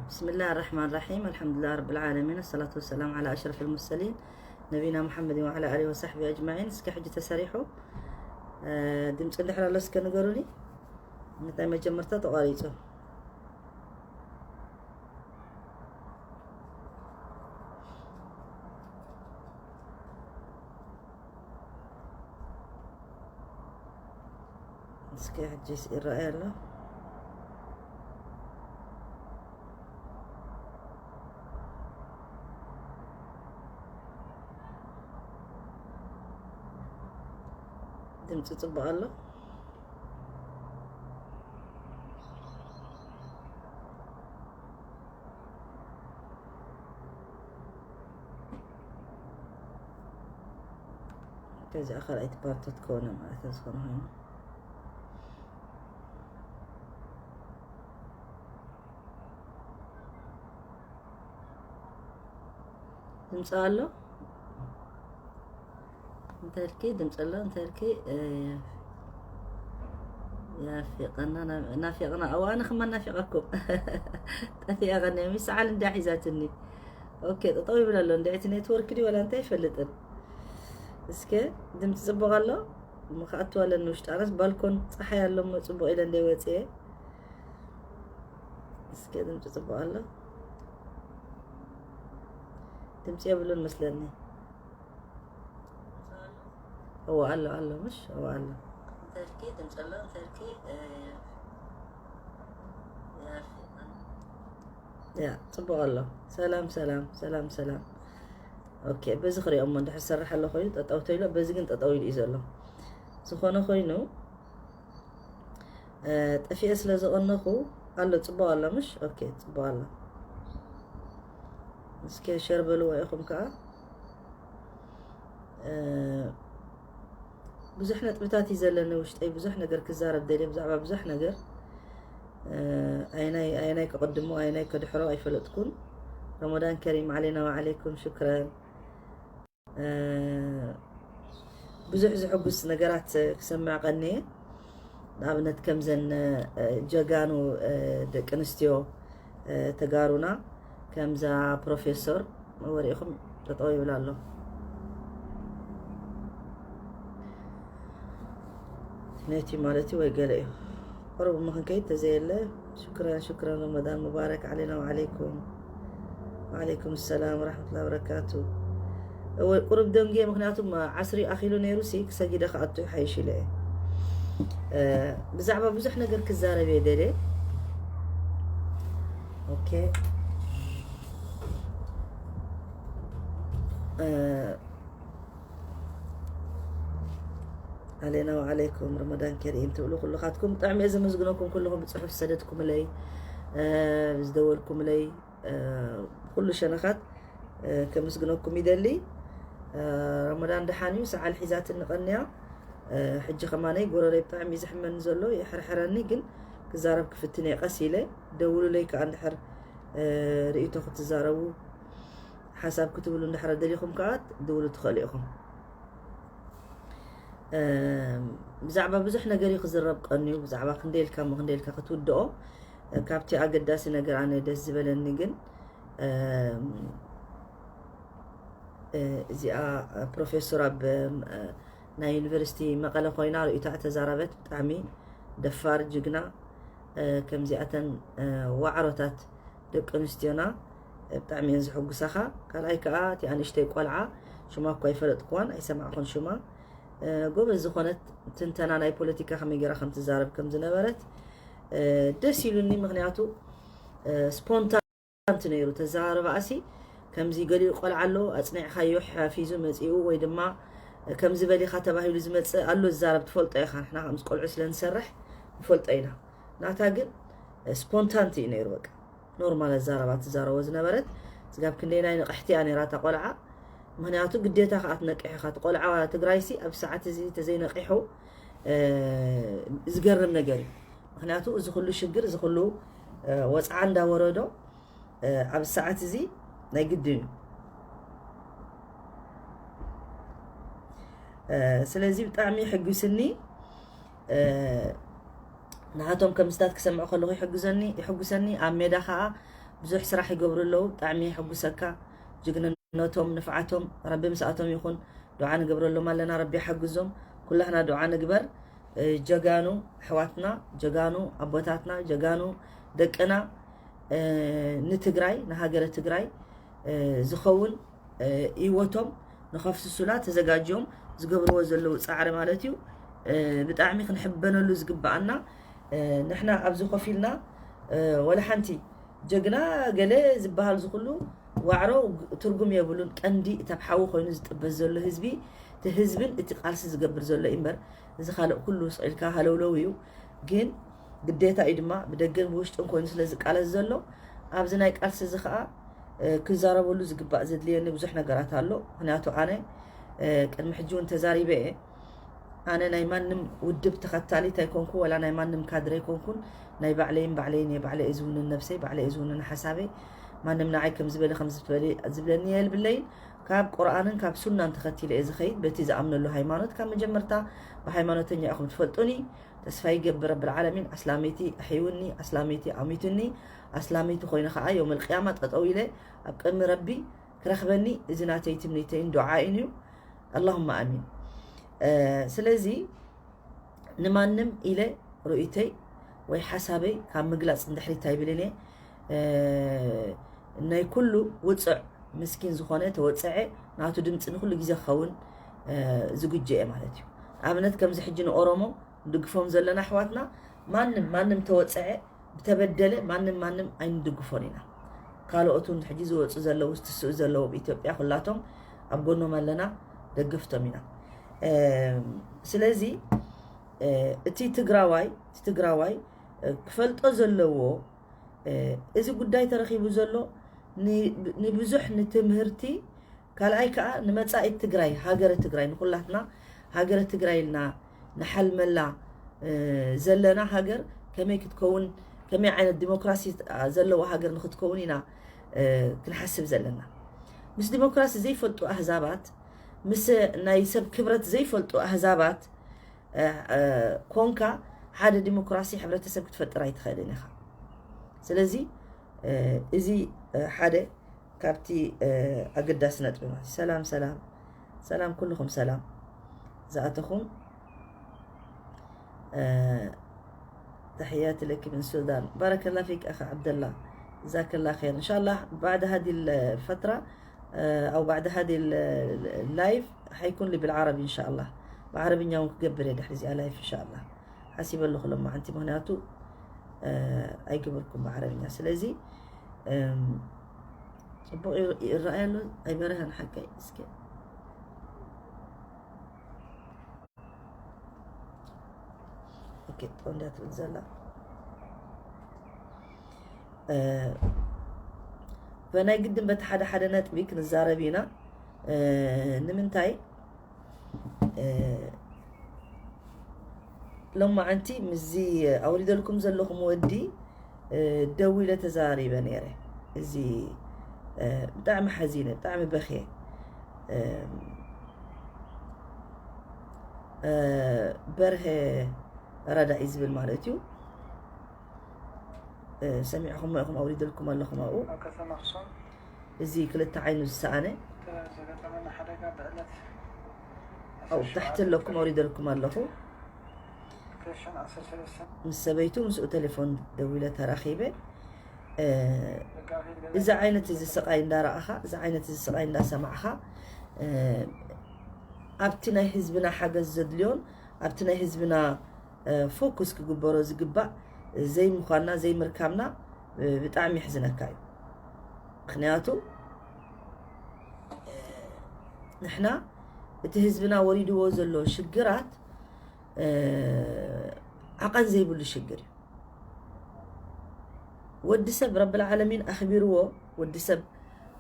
بسم الله الرحمن الرحيم. الحمد لله رب العالمين. الصلاة والسلام على أشرف المرسلين نبينا محمد وعلى آله وصحبه أجمعين. እስከ ሕጂ ተሰሪሑ ድምፂ እንድሕር ኣሎ እስከ ንገሩኒ። እንታይ መጀመርታ ተቋሪፁ። እስከ ሕጂ ይረኣይ ኣሎ። ድምፂ ፅቡቅ ኣሎ። ከዚኣ ካልኣይቲ ፓርት ትከውን ማለት ዝኾነ ኮይኑ ድምፂ ኣሎ እንተልኪ ድምፂ ኣሎ እንተልኪ ናፊቀና ናፊቅና ኣዋነ ክማ ናፊቀኩም ጠፊያ ቀኒያ ሚስ ሰዓል እንዳ ሒዛትኒ ኦኬ ጠጠው ይብል ኣሎ እንዳ እቲ ኔትወርክ ዲ ወላ እንታይ ይፈልጥን እስከ ድምፂ ፅቡቅ ኣሎ እሞ ከኣትዋ ኣለኒ ውሽጢ ኣነስ ባልኮን ፀሓይ ኣሎ እሞ ፅቡቅ ኢለ እንደ ወፅየ እስከ ድምፂ ፅቡቅ ኣሎ ድምፂ የብሉን መስለኒ እዎ ኣሎ ኣሎ ምሽ እዎ ኣሎ እንተልኪ ድምፂ ኣሎ እንተልኪ ያ ፅቡቅ ኣሎ ሰላም ሰላም ሰላም ሰላም ኦኬ በዚ ክሪኦ እሞ እንድሕር ዝሰርሕ ኣሎ ኮይኑ ጠጠው ተይሎ በዚ ግን ጠጠው ኢሉ እዩ ዘሎ ዝኾነ ኮይኑ ጠፊኤ ስለ ዝቐነኹ ኣሎ ፅቡቅ ኣሎ ምሽ ኦኬ ፅቡቅ ኣሎ እስከ ሸር በልዎ ኢኹም ከዓ ብዙሕ ነጥብታት እዩ ዘለኒ ውሽጠይ ብዙሕ ነገር ክዛረብ ደልየ ብዛዕባ ብዙሕ ነገር ኣይናይ ኣይናይ ክቕድሞ ኣይናይ ከድሕሮ ኣይፈለጥኩን ረመዳን ከሪም ዓለይና ወዓለይኩም ሽክረን ብዙሕ ዝሕጉስ ነገራት ክሰምዕ ቀንየ ንኣብነት ከምዘን ጀጋኑ ደቂ ኣንስትዮ ተጋሩና ከምዛ ፕሮፌሰር ወሪኢኹም ጠጠው ይብል ኣሎ ነቲ ማለት ወይ ገለ እዩ قرب مخنكيت تزيل شكرا شكرا رمضان مبارك علينا وعليكم وعليكم السلام ورحمة الله وبركاته قرب دنجي مخناتو ما عصري أخيلو نيروسي كساقي دخل أتو حيشي لي بزعبة بزح نقر كزارة بيدري أوكي علينا وعليكم رمضان كريم تقولوا كل خاتكم طعم إذا مزقناكم كلهم بتصحوا في سددكم لي آه بزدولكم لي آه كل شنخات آه كمزقناكم يدلي آه رمضان دحاني وساعة الحزات النقنية آه حج خماني قولوا لي بطعم يزحمن زلو يحرحرني قن كزارب كفتني قسيلة دولوا لي كأن حر آه رئيتو خت زارو ሓሳብ ክትብሉ እንድሕረ ደሊኹም ከዓ ክትድውሉ ትኽእሉ ኢኹም ብዛዕባ ብዙሕ ነገር እዩ ክዝረብ ቀንዩ ብዛዕባ ክንደይ ኢልካ ሞ ክንደይ ኢልካ ክትውድኦ ካብቲ ኣገዳሲ ነገር ኣነ ደስ ዝበለኒ ግን እዚኣ ፕሮፌሰር ኣብ ናይ ዩኒቨርሲቲ መቐለ ኮይና ርእይታ ተዛረበት ብጣዕሚ ደፋር ጅግና ከምዚኣተን ዋዕሮታት ደቂ ኣንስትዮና ብጣዕሚ እየን ዝሕጉሳኻ ካልኣይ ከዓ እቲ ኣንእሽተይ ቆልዓ ሽማ እኳ ይፈለጥክዋን ኣይሰማዕኹን ሽማ ጎበዝ ዝኾነት ትንተና ናይ ፖለቲካ ከመይ ገይራ ከም ትዛረብ ከም ዝነበረት ደስ ኢሉኒ ምክንያቱ ስፖንታ ንቲ ነይሩ ተዘራርባኣሲ ከምዚ ገሊኡ ቆልዓ ኣሎ ኣፅኒዕካዮ ሓፊዙ መፂኡ ወይ ድማ ከምዚ በሊካ ተባሂሉ ዝመፅእ ኣሎ ዝዛረብ ትፈልጦ ኢካ ንሕና ከምዚ ቆልዑ ስለ ንሰርሕ ንፈልጦ ኢና ናታ ግን ስፖንታንቲ እዩ ነይሩ በቃ ኖርማል ኣዛረባ ትዛረቦ ዝነበረት ስጋብ ክንደይናይ ንቕሕቲ እያ ነይራ እታ ቆልዓ ምክንያቱ ግዴታ ከዓ ትነቅሕ ኢካ እቲ ቆልዓ ትግራይሲ ኣብ ሰዓት እዚ ተዘይነቂሑ ዝገርም ነገር እዩ ምክንያቱ እዚ ኩሉ ሽግር እዚ ኩሉ ወፅዓ እንዳወረዶ ኣብ ሰዓት እዚ ናይ ግድን እዩ ስለዚ ብጣዕሚ ሕጉስኒ ንሃቶም ከምስታት ክሰምዑ ከለኹ ይሕጉሰኒ ይሕጉሰኒ ኣብ ሜዳ ከዓ ብዙሕ ስራሕ ይገብሩ ኣለዉ። ብጣዕሚ የሐጉሰካ። ጅግንነቶም፣ ንፍዓቶም ረቢ ምስኣቶም ይኹን። ዱዓ ንገብረሎም ኣለና፣ ረቢ ይሓግዞም። ኩላህና ዱዓ ንግበር። እ፣ ጀጋኑ ኣሕዋትና፣ ጀጋኑ ኣቦታትና፣ ጀጋኑ ደቅና፣ እ፣ ንትግራይ፣ ንሃገረ ትግራይ፣ እ፣ ዝኸውን፣ እ፣ ህይወቶም ንኸፍስሱላ ተዘጋጅዮም ዝገብርዎ ዘለዉ ጻዕሪ ማለት እዩ። እ፣ ብጣዕሚ ክንሕበነሉ ዝግብኣና፣ እ፣ ንሕና ኣብዚ ኮፍ ኢልና፣ እ፣ ወላ ሓንቲ ጀግና ገለ ዝበሃል ዝኹሉ ዋዕሮ ትርጉም የብሉን። ቀንዲ እቲ ኣብ ሓዊ ኮይኑ ዝጥበስ ዘሎ ህዝቢ፣ እቲ ህዝብን እቲ ቃልሲ ዝገብር ዘሎ እዩ እምበር፣ እዚ ካልእ ኩሉ ስቕ ኢልካ ሃለውለው እዩ። ግን ግዴታ እዩ ድማ፣ ብደገን ብውሽጥን ኮይኑ ስለ ዝቃለስ ዘሎ፣ ኣብዚ ናይ ቃልሲ እዚ ኸኣ፣ እ፣ ክዛረበሉ ዝግባእ ዘድልየኒ ብዙሕ ነገራት ኣሎ። ምኽንያቱ ኣነ፣ እ፣ ቅድሚ ሕጂ እውን ተዛሪበ እየ። ኣነ ናይ ማንም ውድብ ተኸታሊት ኣይኮንኩ፣ ወላ ናይ ማንም ካድረ ኣይኮንኩን። ናይ ባዕለይን ባዕለይን እየ፣ ባዕለይ እየ ዝውንን ነብሰይ፣ ባዕለይ እየ ዝውንን ሓሳበይ። ማንም ንዓይ ከም ዝበለ ከም ዝበለ ዝብለኒ የልብለይን። ካብ ቁርኣንን ካብ ሱናን ተኸቲለ እየ ዝኸይድ፣ በቲ ዝኣምነሉ ሃይማኖት። ካብ መጀመርታ ብሃይማኖተኛ ኢኹም ትፈልጡኒ። ተስፋ ይገብር ረብል ዓለሚን ኣስላመይቲ ኣሕይውኒ፣ ኣስላመይቲ ኣሚቱኒ፣ ኣስላመይቲ ኮይነ ኸዓ የውመል ቅያማ ጠጠው ኢለ ኣብ ቅድሚ ረቢ ክረኽበኒ፣ እዚ ናተይ ትምኒተይን ዱዓይን እዩ። ኣላሁማ ኣሚን። እ፣ ስለዚ ንማንም ኢለ ርእይቶይ ወይ ሓሳበይ ካብ ምግላፅ እንድሕሪት ኣይብልን እየ። እ፣ ናይ ኩሉ ውፅዕ ምስኪን ዝኾነ ተወፅዐ ናቱ ድምፂ ንኩሉ ግዜ ክኸውን፣ እ፣ ዝግጁ እየ ማለት እዩ። ኣብነት ከምዚ ሕጂ ንኦሮሞ ንድግፎም ዘለና ኣሕዋትና ማንም ማንም ተወፅዐ ብተበደለ ማንም ማንም ኣይንድግፎን ኢና። ካልኦት እውን ሕጂ ዝወፁ ዘለዉ ዝትስኡ ዘለዉ ኣብ ኢትዮጵያ ኩላቶም ኣብ ጎኖም ኣለና፣ ደገፍቶም ኢና። እም፣ ስለዚ፣ እ፣ እቲ ትግራዋይ፣ እቲ ትግራዋይ፣ እ፣ ክፈልጦ ዘለዎ፣ እ፣ እዚ ጉዳይ ተረኺቡ ዘሎ ን-፣ ንብዙሕ ንትምህርቲ፣ ካልኣይ ከኣ ንመጻኢት ትግራይ፣ ሃገረ ትግራይ፣ ንኹላትና ሃገረ ትግራይ ኢልና ንሓልመላ፣ እ፣ ዘለና ሃገር ከመይ ክትከውን፣ ከመይ ዓይነት ዲሞክራሲ ዘለዋ ሃገር ንክትከውን ኢና፣ እ፣ ክንሓስብ ዘለና። ምስ ዲሞክራሲ ዘይፈልጡ ኣህዛባት፣ ምስ ናይ ሰብ ክብረት ዘይፈልጡ ኣህዛባት፣ እ፣ እ፣ ኮንካ ሓደ ዲሞክራሲ ሕብረተሰብ ክትፈጥር ኣይትኽእልን ኢኻ። ስለዚ፣ እ፣ እዚ፣ እ፣ ሓደ ካብቲ፣ እ፣ ኣገዳሲ ነጥቢ ማለት እዩ። ሰላም፣ ሰላም፣ ሰላም፣ ኩልኹም ሰላም ዝኣተኹም፣ እ፣ ተሕያት ለኪ ምን ሱዳን። ባረከላ ፊክ ኣኸ ዓብደላ። ጀዛከላ ኸይር። እንሻላ ባዕድ ሃዲ ልፈትራ፣ እ፣ ኣው ባዕድ ሃዲ ላይፍ ሓይኩን ሊ ብልዓረቢ እንሻላ። ብዓረብኛ እውን ክገብር እየ ድሕሪ እዚኣ ላይፍ እንሻላ። ሓሲበ ኣለኹ ሎማዓንቲ፣ ምኽንያቱ፣ እ፣ ኣይገበርኩም ብዓረብኛ። ስለዚ፣ እም፣ ጽቡቕ ይር-፣ ይረኣይ ኣሎ፣ ኣይበረሀን ሓቀይ። እስኪ። ኦኬ፣ ጠው እንድያ ትብል ዘላ። እ፣ በናይ ግድን በቲ ሓደ ሓደ ነጥቢ ክንዛረብ ኢና። እ፣ ንምንታይ? እ፣ ሎማዓንቲ ምስዚ ኣውሪደልኩም ዘለኹም ወዲ፣ እ፣ ደዊለ ተዛሪበ ነይረ። እዚ፣ እ፣ ብጣዕሚ ሓዚነ፣ ብጣዕሚ በኽየ። እ፣ እ፣ በርሀ ረዳኢ ዝብል ማለት እዩ። እ፣ ሰሚዕኹሞ ኢኹም፣ ኣውሪደልኩም ኣለኹም ኣብኡ። ኣብ ከተማ ኣኽሱም እዚ ክልተ ዓይኑ ዝሰኣነ። ዝገጠመና ሓደጋ ብዕለት ኣብኡ ዓሰርተ ሸውዓተ ታሕቲ ኣለኩም፣ ኣውሪደልኩም ኣለኹ። ክልተ ሽሕን ዓሰርተ ሰለስተን ምስ ሰበይቱ ምስኡ ቴሌፎን ደዊለ ተራኺበ። እ፣ መጋቢት ገለ እዚ ዓይነት እዚ ስቓይ እንዳረኣኻ፣ እዚ ዓይነት እዚ ስቓይ እንዳሰማዕኻ፣ እ፣ ኣብቲ ናይ ህዝብና ሓገዝ ዘድልዮን ኣብቲ ናይ ህዝብና፣ እ፣ ፎኩስ ክግበሮ ዝግባእ ዘይምዃንና ዘይምርካብና፣ እ፣ ብጣዕሚ የሕዝነካ እዩ። ምኽንያቱ፣ እ፣ ንሕና እቲ ህዝብና ወሪድዎ ዘሎ ሽግራት፣ እ፣ ዓቐን ዘይብሉ ሽግር እዩ። ወዲ ሰብ ረብል ዓለሚን ኣኽቢርዎ፣ ወዲ ሰብ፣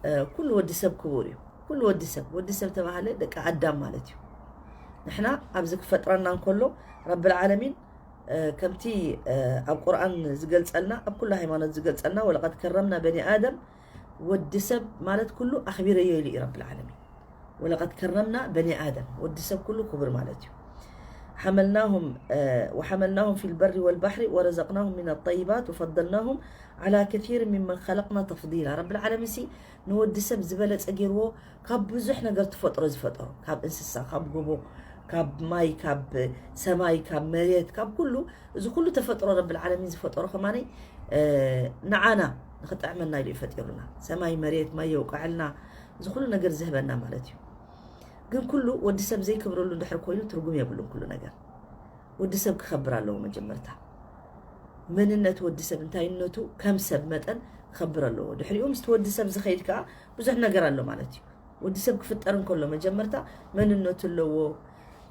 እ፣ ኩሉ ወዲ ሰብ ክቡር እዩ። ኩሉ ወዲ ሰብ፣ ወዲ ሰብ ተባህለ ደቂ ኣዳም ማለት እዩ። ንሕና ኣብዚ ክፈጥረና እንከሎ ረብል ዓለሚን፣ እ፣ ከምቲ፣ እ፣ ኣብ ቁርኣን ዝገልጸልና፣ ኣብ ኩሉ ሃይማኖት ዝገልጸልና፣ ወለቀድ ከረምና በኒ ኣደም፣ ወዲ ሰብ ማለት ኩሉ ኣኽቢረዮ ኢሉ እዩ ረብል ዓለሚን። ወለቀድ ከረምና በኒ ኣደም፣ ወዲ ሰብ ኩሉ ክቡር ማለት እዩ። حملناهم، آه، وحملناهم في البر والبحر ورزقناهم من الطيبات وفضلناهم على كثير ممن خلقنا تفضيلا። ረብል ዓለሚን ሲ ንወዲ ሰብ ዝበለጸ ገይርዎ፣ ካብ ብዙሕ ነገር ተፈጥሮ ዝፈጠሮ፣ ካብ እንስሳ፣ ካብ ጎቦ፣ ካብ ማይ፣ ካብ ሰማይ፣ ካብ መሬት፣ ካብ ኩሉ፣ እዚ ኩሉ ተፈጥሮ ረብል ዓለሚን ዝፈጠሮ ከማነይ፣ እ፣ ንዓና ንኽጥዕመና ኢሉ እዩ ፈጢሩና። ሰማይ፣ መሬት፣ ማይ የውቅዐልና፣ እዚ ኩሉ ነገር ዝህበና ማለት እዩ። ግን ኩሉ ወዲ ሰብ ዘይክብረሉ እንድሕር ኮይኑ ትርጉም የብሉን ኩሉ ነገር። ወዲ ሰብ ክኸብር ኣለዎ መጀመርታ። መንነት ወዲ ሰብ፣ እንታይነቱ ከም ሰብ መጠን ክኸብር ኣለዎ። ድሕሪኡ ምስቲ ወዲ ሰብ ዝኸይድ ከኣ ብዙሕ ነገር ኣሎ ማለት እዩ። ወዲ ሰብ ክፍጠር እንከሎ መጀመርታ መንነቱ ኣለዎ፣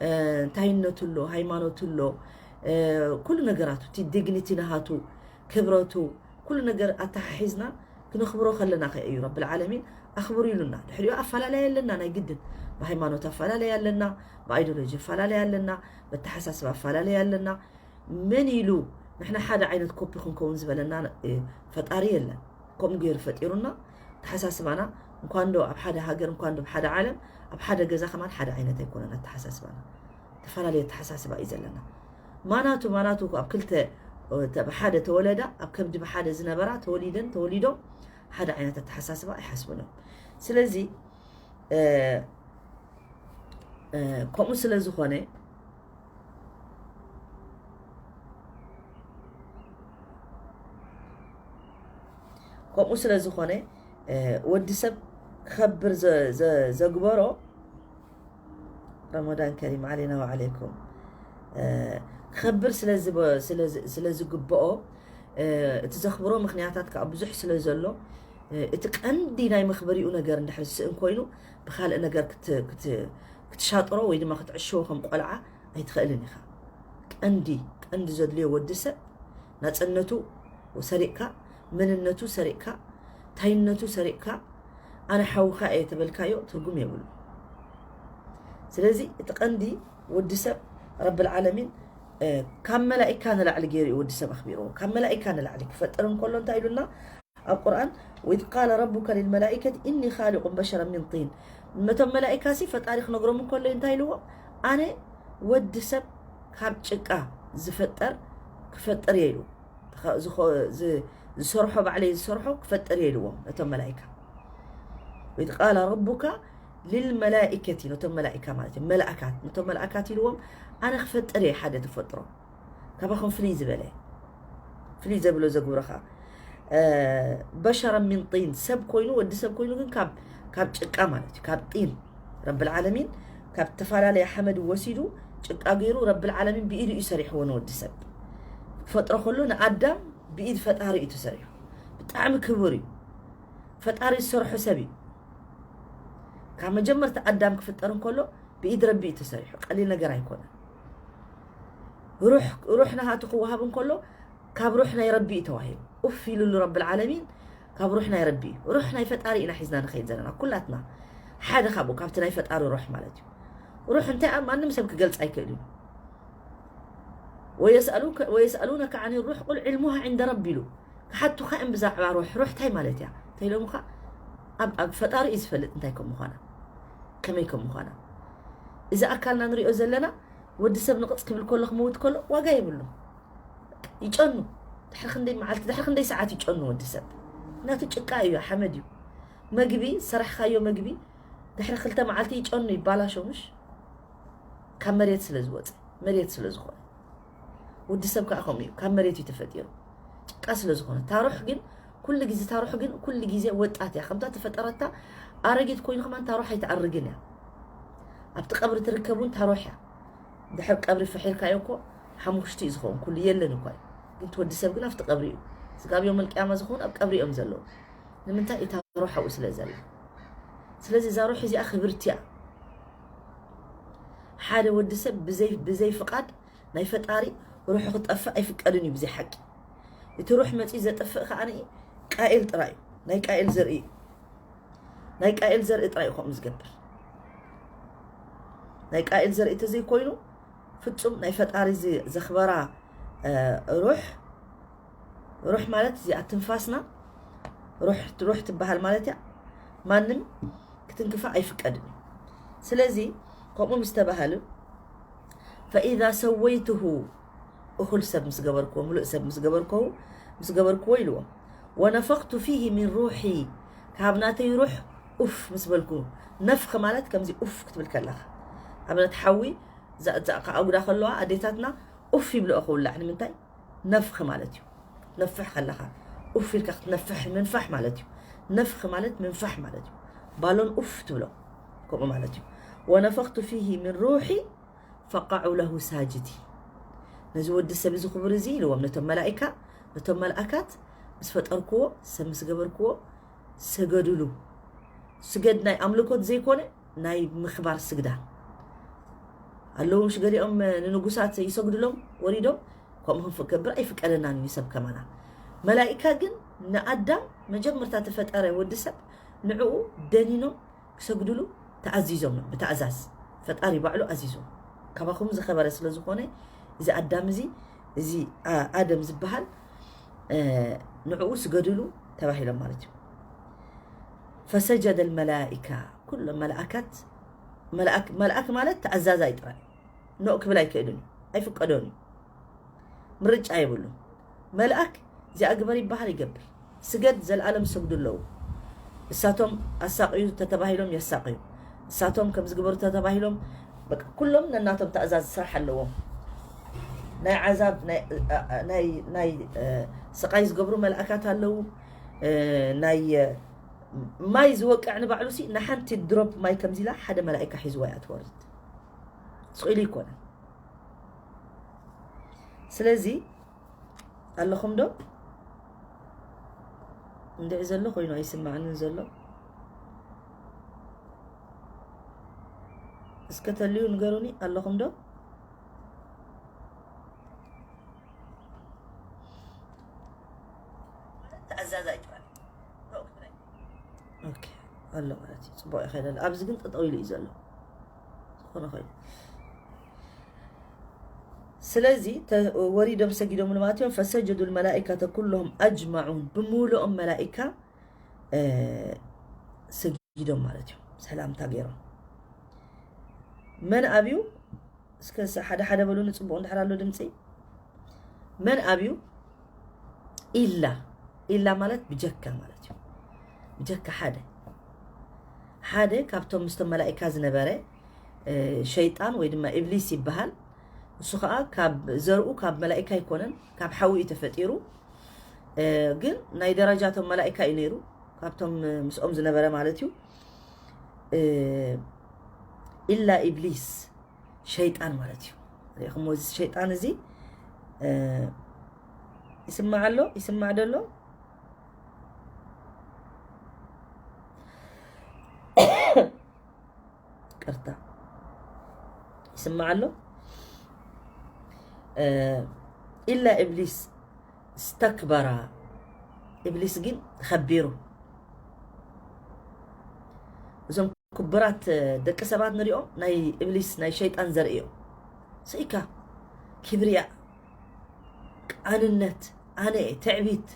እ፣ እንታይነቱ ኣሎ፣ ሃይማኖቱ ኣሎ፣ እ፣ ኩሉ ነገራቱ፣ እቲ ዲግኒቲ ናሃቱ፣ ክብረቱ፣ ኩሉ ነገር ኣተሓሒዝና ክነኽብሮ ከለና ከ እዩ ረብል ዓለሚን ኣኽብሩ ኢሉና። ድሕሪኡ ኣፈላለያ ኣለና፣ ናይ ግድን ብሃይማኖት ኣፈላለያ ኣለና፣ ብኣይዲዮሎጂ ኣፈላለያ ኣለና፣ በተሓሳስባ ኣፈላለያ ኣለና። መን ኢሉ ንሕና ሓደ ዓይነት ኮፒ ክንከውን ዝበለና፣ እ፣ ፈጣሪ የለን። ከምኡ ገይሩ ፈጢሩና። ተሓሳስባና እንኳን ዶ ኣብ ሓደ ሃገር፣ እንኳን ዶ ኣብ ሓደ ዓለም፣ ኣብ ሓደ ገዛ ከማን ሓደ ዓይነት ኣይኮነን ኣተሓሳስባና። ተፈላለየ ኣተሓሳስባ እዩ ዘለና። ማናቱ፣ ማናቱ ኣብ ክልተ፣ እ፣ ተ-፣ ብሓደ ተወለዳ፣ ኣብ ከብዲ ብሓደ ዝነበራ ተወሊደን፣ ተወሊዶም ሓደ ዓይነት ኣተሓሳስባ ኣይሓስቡን እዮም። ስለዚ፣ እ፣ እ፣ ከምኡ ስለ ዝኾነ፣ ከምኡ ስለ ዝኾነ፣ እ፣ ወዲ ሰብ ክኸብር ዘ-፣ ዘ-፣ ዘግበሮ፣ ረመዳን ከሪም ዓለይና ወዓለይኩም፣ እ፣ ክኸብር ስለ ዝብ-፣ ስለ ዝ-፣ ስለ ዝግብኦ፣ እ፣ እቲ ዘኽብሮ ምኽንያታት ከዓ ብዙሕ ስለ ዘሎ፣ እ፣ እቲ ቀንዲ ናይ መኽበሪኡ ነገር እንድሕር ዝስእን ኮይኑ፣ ብኻልእ ነገር ክት-፣ ክት-፣ ክትሻጥሮ ወይ ድማ ክትዕሽዎ ከም ቆልዓ ኣይትኽእልን ኢኻ። ቀንዲ፣ ቀንዲ ዘድልዮ ወዲ ሰብ ናጽነቱ ሰሪቕካ፣ መንነቱ ሰሪቕካ፣ ታይነቱ ሰሪቕካ፣ ኣነ ሓውኻ እየ ተበልካዮ ትርጉም የብሉ። ስለዚ እቲ ቀንዲ ወዲ ሰብ ረብል ዓለሚን፣ እ፣ ካብ መላኢካ ንላዕሊ ገይሩ እዩ ወዲ ሰብ ኣኽቢርዎ። ካብ መላኢካ ንላዕሊ ክፈጥር እንከሎ እንታይ ኢሉና ኣብ ቁርኣን? "ወኢዝ ቃለ ረቡከ ሊልመላኢከቲ ኢኒ ኻሊቁን በሸረን ሚን ጢን።" ነቶም መላኢካ ሲ ፈጣሪ ክነግሮም እንከሎ እንታይ ኢልዎም? ኣነ ወዲ ሰብ ካብ ጭቃ ዝፈጠር ክፈጥር እየ ኢሉ። ዝኸ-፣ ዝኸ-፣ ዝ-፣ ዝሰርሖ ባዕለይ ዝሰርሖ ክፈጥር እየ ኢልዎም ነቶም መላኢካ። "ወኢዝ ቃለ ረቡካ ሊልመላኢከቲ"፣ ነቶም መላኢካ ማለት እዩ፣ መልኣካት፣ ነቶም መልኣካት ኢልዎም፣ "ኣነ ክፈጥር እየ ሓደ ተፈጥሮ ካባኹም ፍልይ ዝበለ፣ ፍልይ ዘብሎ ዘግብረኻ፣ እ፣ በሸረን ሚን ጢን፣ ሰብ ኮይኑ፣ ወዲ ሰብ ኮይኑ ግን ካብ፣ ካብ ጭቃ ማለት እዩ፣ ካብ ጢን። ረብል ዓለሚን ካብ ዝተፈላለየ ሓመድ ወሲዱ ጭቃ ገይሩ ረብል ዓለሚን ብኢዱ እዩ ሰሪሕዎ ንወዲ ሰብ። ክፈጥሮ ከሎ ንኣዳም ብኢድ ፈጣሪ እዩ ተሰሪሑ። ብጣዕሚ ክቡር እዩ። ፈጣሪ ዝሰርሖ ሰብ እዩ። ካብ መጀመርታ ኣዳም ክፍጠር እንከሎ ብኢድ ረቢ እዩ ተሰሪሑ። ቀሊል ነገር ኣይኮነን። ሩሕ፣ ሩሕ ናሃቱ ክወሃብ እንከሎ ካብ ሩሕ ናይ ረቢ እዩ ተዋሂቡ። ኡፍ ኢሉሉ ረብል ዓለሚን ካብ ሩሕ ናይ ረቢ እዩ። ሩሕ ናይ ፈጣሪ ኢና ሒዝና ንኸይድ ዘለና ኩላትና። ሓደ ካብኡ ካብቲ ናይ ፈጣሪ ሩሕ ማለት እዩ። ሩሕ እንታይ ኣብ ማንም ሰብ ክገልጽ ኣይክእል እዩ። "ወየስኣሉከ-፣ ወየስኣሉነከ ዓኒ ሩሕ ቁል ዕልሙሃ ዕንደ ረቢ" ኢሉ። ክሓቱኻ እዮም ብዛዕባ ሩሕ። ሩሕ እንታይ ማለት እያ? እንታይ ኢሎምኻ? ኣብ፣ ኣብ ፈጣሪ እዩ ዝፈልጥ እንታይ ከም ምዃና፣ ከመይ ከም ምዃና። እዚ ኣካልና ንሪኦ ዘለና ወዲ ሰብ ንቕጽ ክብል ከሎ ክመውት ከሎ ዋጋ የብሉ። ይጨኑ። ድሕሪ ክንደይ መዓልቲ፣ ድሕሪ ክንደይ ሰዓት ይጨኑ ወዲ ሰብ? ምክንያቱ ጭቃ እዩ፣ ሓመድ እዩ። መግቢ፣ ሰራሕኻዮ መግቢ ድሕሪ ክልተ መዓልቲ ይጨኑ፣ ይባላሾ፣ ምሽ? ካብ መሬት ስለ ዝወፀ፣ መሬት ስለ ዝኾነ። ወዲ ሰብ ከዓ ከምኡ እዩ፣ ካብ መሬት እዩ ተፈጢሩ። ጭቃ ስለ ዝኾነ። ታሩሕ ግን ኩሉ ግዜ፣ ታሩሕ ግን ኩሉ ግዜ ወጣት እያ። ከምታ ተፈጠረታ ኣረጊት ኮይኑ ከማን ታሩሕ ኣይትኣርግን እያ። ኣብቲ ቀብሪ ትርከብ እውን ታሩሕ እያ። ድሕር ቀብሪ ፈሒርካዮ እኮ ሓሙኽሽቲ እዩ ዝኸውን፣ ኩሉ የለን እኳ እዩ። ግን እቲ ወዲ ሰብ ግን ኣብቲ ቀብሪ እዩ። ስጋብ ዮም ኣልቅያማ ዝኸውን ኣብ ቀብሪ እዮም ዘለዉ። ንምንታይ? እታ ሩሕ ኣብኡ ስለ ዘላ። ስለዚ እዛ ሩሕ እዚኣ ክብርቲ እያ። ሓደ ወዲ ሰብ ብዘይ፣ ብዘይ ፍቓድ ናይ ፈጣሪ ሩሑ ክጠፍእ ኣይፍቀድን እዩ ብዘይ ሓቂ። እቲ ሩሕ መጺኡ ዘጥፍእ ከኣ ቃኤል ጥራይ እዩ። ናይ ቃኤል ዘርኢ እዩ። ናይ ቃኤል ዘርኢ ጥራይ እዩ ከምኡ ዝገብር። ናይ ቃኤል ዘርኢ ተዘይኮይኑ ፍጹም ናይ ፈጣሪ ዝ-፣ ዘኽበራ፣ እ፣ ሩሕ፣ ሩሕ ማለት እዚኣ ትንፋስና ሩሕ፣ ሩሕ ትበሃል ማለት እያ። ማንም ክትንክፋ ኣይፍቀድን እዩ። ስለዚ ከምኡ ምስ ተባሃሉ ፈኢዛ ሰወይትሁ፣ እኹል ሰብ ምስ ገበርክዎ፣ ምሉእ ሰብ ምስ ገበርክዎ፣ ምስ ገበርክዎ ኢልዎ። ወነፈኽቱ ፊሂ ሚን ሩሒ፣ ካብ ናተይ ሩሕ ኡፍ ምስ በልኩ። ነፍኽ ማለት ከምዚ ኡፍ ክትብል ከለኻ፣ ኣብነት ሓዊ ዛእ ዛእ ከኣጉዳ ከለዋ ኣዴታትና ኡፍ ይብልኦ ክውላዕ። ንምንታይ? ነፍኽ ማለት እዩ። ነፍሕ ከለኻ ኡፍ ኢልካ ክትነፍሕ ምንፋሕ ማለት እዩ። ነፍኽ ማለት ምንፋሕ ማለት እዩ። ባሎን ኡፍ ትብሎ ከምኡ ማለት እዩ። ወነፈኽቱ ፊሂ ሚን ሩሒ ፈቃዑ ለሁ ሳጅዲ። ነዚ ወዲ ሰብ እዚ ክቡር እዚ ኢልዎም ነቶም መላኢካ፣ ነቶም መልኣካት ምስ ፈጠርክዎ፣ ሰብ ምስ ገበርክዎ፣ ሰገዱሉ። ስገድ ናይ ኣምልኮት ዘይኮነ ናይ ምኽባር ስግዳን ኣለዉ። ምሽ ገሊኦም ንንጉሳት ይሰግዱሎም ወሪዶም፣ ከምኡ ክንገብር ኣይፍቀደናን እዩ ሰብ ከማና። መላኢካ ግን ንኣዳም መጀመርታ ተፈጠረ ወዲ ሰብ ንዕኡ ደኒኖም ክሰግዱሉ ተኣዚዞም እዮም። ብተኣዛዝ ፈጣሪ ባዕሉ ኣዚዞም። ካባኹም ዝኸበረ ስለ ዝኾነ፣ እዚ ኣዳም እዚ፣ እዚ ኣ-፣ ኣደም ዝበሃል፣ እ፣ ንዕኡ ስገዱሉ ተባሂሎም ማለት እዩ። ፈሰጀደ ልመላኢካ፣ ኩሎም መልኣካት፣ መልኣክ፣ መልኣክ ማለት ተኣዛዛይ ጥራይ፣ ኖእ ክብል ኣይክእልን እዩ፣ ኣይፍቀዶን እዩ። ምርጫ የብሉን። መልኣክ እዚኣ ግበር ይበሃል ይገብር። ስገድ፣ ዘልኣለም ሰግዱ ኣለዉ። እሳቶም ኣሳቕዩ ተተባሂሎም የሳቕዩ። እሳቶም ከም ዝግበሩ ተተባሂሎም፣ በቃ ኩሎም ነናቶም ተኣዛዚ ስራሕ ኣለዎም። ናይ ዓዛብ፣ ናይ፣ ናይ፣ ናይ፣ እ፣ ስቓይ ዝገብሩ መልኣካት ኣለዉ። እ፣ ናይ፣ እ፣ ማይ ዝወቅዕ ንባዕሉ ሲ ንሓንቲ ድሮፕ ማይ ከምዚ ኢላ ሓደ መላኢካ ሒዝዋ እያ ትወርድ። ስቕ ኢሉ ይኮነ። ስለዚ ኣለኹም ዶ? እንድዒ ዘሎ ኮይኑ ኣይስማዕንን ዘሎ። እስከ ተልዩ ንገሩኒ፣ ኣለኹም ዶ? ተኣዛዛይ ጥራይ። ኦኬ፣ ኣሎ ማለት እዩ። ጽቡቕ ይኸይድ ኣሎ። ኣብዚ ግን ጠጠው ኢሉ እዩ ዘሎ። ዝኾነ ኮይኑ። ስለዚ ተ-፣ ወሪዶም ሰጊዶም ማለት እዮም። ፈሰጀዱ ልመላኢከተ ኩሎም ኣጅማዑን፣ ብምሉኦም መላኢካ፣ እ፣ ሰጊዶም ማለት እዮም። ሰላምታ ገይሮም። መን ኣብዩ? እስከ ስ-፣ ሓደ ሓደ በሉኒ፣ ጽቡቕ እንድሕር ኣሎ ድምጺ። መን ኣብዩ? ኢላ። ኢላ ማለት ብጀካ ማለት እዩ። ብጀካ ሓደ። ሓደ ካብቶም ምስቶም መላኢካ ዝነበረ፣ እ፣ ሸይጣን ወይ ድማ ኢብሊስ ይበሃል። ንሱ ኸኣ ካብ ዘርኡ ካብ መላኢካ ኣይኮነን፣ ካብ ሓዊ እዩ ተፈጢሩ። እ፣ ግን ናይ ደረጃቶም መላኢካ እዩ ነይሩ፣ ካብቶም ምስኦም ዝነበረ ማለት እዩ። እ፣ ኢላ ኢብሊስ ሸይጣን ማለት እዩ። ርኢኹሞ እዚ ሸይጣን እዚ፣ እ፣ ይስማዕ ኣሎ? ይስማዕ ዶ ኣሎ? ቅርታ። ይስማዕ ኣሎ? እ፣ ኢላ ኢብሊስ እስተክበራ። ኢብሊስ ግን ተኸቢሩ። እዞም ክቡራት ደቂ ሰባት ንሪኦም ናይ ኢብሊስ ናይ ሸይጣን ዘርኢ እዮም። ስኢካ፣ ኪብርያ፣ ኣንነት፣ ኣነ እየ፣ ትዕቢት፣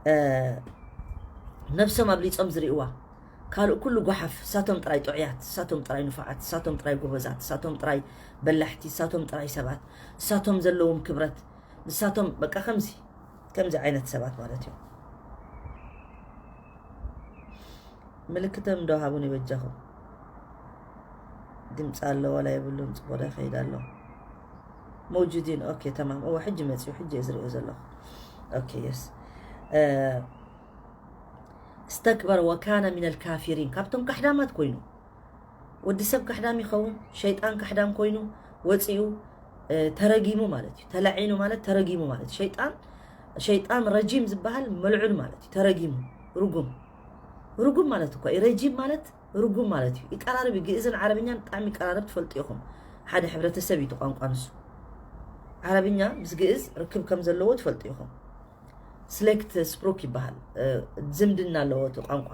እ፣ ነብሶም ኣብሊጾም ዝርእዋ፣ ካልእ ኩሉ ጓሓፍ፣ እሳቶም ጥራይ ጥዑያት፣ እሳቶም ጥራይ ንፉዓት፣ እሳቶም ጥራይ ጎበዛት፣ እሳቶም ጥራይ በላሕቲ፣ እሳቶም ጥራይ ሰባት፣ እሳቶም ዘለዎም ክብረት፣ ንሳቶም በቃ ከምዚ፣ ከምዚ ዓይነት ሰባት ማለት እዮም። ምልክቶም ዶ ሃቡኒ በጃኹም። ድምፂ ኣሎ ዋላ የብሉን፣ ፅቡቕ ዶ ይኸይድ ኣሎ? መውጁዲን፣ ኦኬ፣ ተማም። እወ፣ ሕጂ መፅዩ፣ ሕጂ እየ ዝሪኦ ዘለኹ። ኦኬ፣ የስ። እ፣ እስተክበር ወካነ ሚነል ካፊሪን፣ ካብቶም ካሕዳማት ኮይኑ። ወዲ ሰብ ካሕዳም ይኸውን፣ ሸይጣን ካሕዳም ኮይኑ ወፂኡ፣ እ፣ ተረጊሙ ማለት እዩ። ተላዒኑ ማለት ተረጊሙ ማለት እዩ። ሸይጣን፣ ሸይጣን ረጂም ዝበሃል መልዑን ማለት እዩ። ተረጊሙ፣ ርጉም። ርጉም ማለት እኮ እዩ። ረጂም ማለት ርጉም ማለት እዩ። ይቀራረብ እዩ። ግእዝን ዓረብኛን ብጣዕሚ ይቀራረብ፣ ትፈልጡ ኢኹም። ሓደ ሕብረተሰብ እዩ እቲ ቋንቋ ንሱ። ዓረብኛ ምስ ግእዝ ርክብ ከም ዘለዎ ትፈልጡ ኢኹም። ስሌክት ስፕሩክ ይበሃል። እ፣ ዝምድና ኣለዎ እቲ ቋንቋ።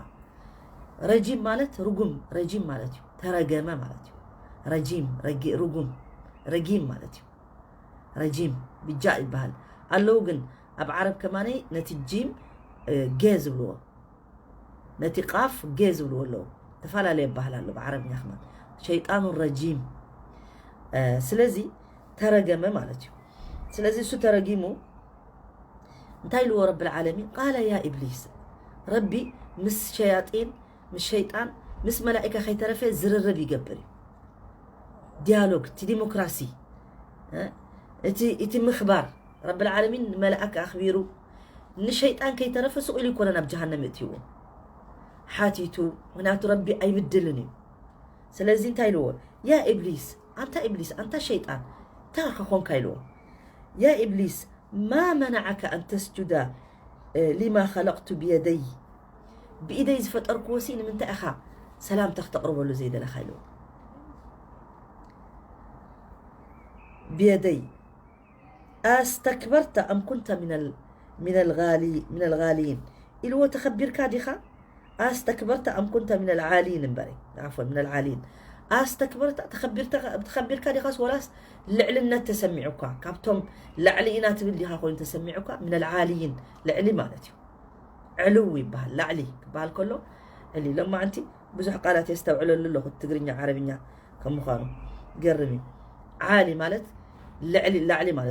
ረጂም ማለት ርጉም፣ ረጂም ማለት እዩ። ተረገመ ማለት እዩ። ረጂም፣ ረጊ-፣ ርጉም፣ ረጊም ማለት እዩ። ረጂም፣ ብጃ ይበሃል። ኣለዉ ግን ኣብ ዓረብ ከማነይ ነቲ ጂም፣ እ፣ ጌ ዝብልዎ። ነቲ ቃፍ ጌ ዝብልዎ ኣለዉ። ተፈላለየ ይበሃል ኣሎ ብዓረብኛ ከማን። ሸይጣኑ ረጂም። ስለዚ ተረገመ ማለት እዩ። ስለዚ እሱ ተረጊሙ እንታይ ኢልዎ ረብል ዓለሚን? ቃለ ያ ኢብሊስ። ረቢ ምስ ሸያጢን፣ ምስ ሸይጣን፣ ምስ መላኢካ ከይተረፈ ዝርርብ ይገብር እዩ። ዲያሎግ፣ እቲ ዲሞክራሲ፣ እቲ ምኽባር፣ ረብል ዓለሚን ንመላእካ ኣኽቢሩ ንሸይጣን ከይተረፈ ስቕ ኢሉ ይኮነ ናብ ጀሃነም እትይዎ ሓቲቱ። ምክንያቱ ረቢ ኣይብድልን እዩ። ስለዚ እንታይ ኢልዎ? ያ ኢብሊስ፣ ኣንታ ኢብሊስ፣ ኣንታ ሸይጣን፣ እንታይ ከኾንካ ኢልዎ? ያ ኢብሊስ፣ ማ መናዓካ ኣን ተስጁዳ ሊማ ኸለቅቱ ብየደይ፣ ብኢደይ ዝፈጠርክዎ ሲ ንምንታይ ኢኻ ሰላምታ ክተቕርበሉ ዘይደለኻ ኢልዎ። ብየደይ ኣስተክበርተ ኣም ኩንተ ሚነል ጋሊን ኢልዎ። ተኸቢርካ ዲኻ? ኣስተክበርተ ኣም ኩንተ ሚነል ዓሊን እምበረ፣ ዓፎን፣ ሚነል ዓሊን። ኣስተክበርተ፣ ተኸቢርካ ዲኻስ ወላስ ልዕልነት ተሰሚዑካ? ካብቶም ላዕሊ ኢና ትብል ዲኻ ኮይኑ ተሰሚዑካ? ሚነል ዓሊን፣ ልዕሊ ማለት እዩ። ዕልው ይበሃል። ላዕሊ ክበሃል ከሎ ዕሊ። ሎማዓንቲ ብዙሕ ቃላት የስተውዕለሉ ኣለኹ፣ ትግርኛ፣ ዓረብኛ ከም ምዃኑ። ገርም እዩ። ዓሊ ማለት ልዕሊ፣ ላዕሊ ማለት።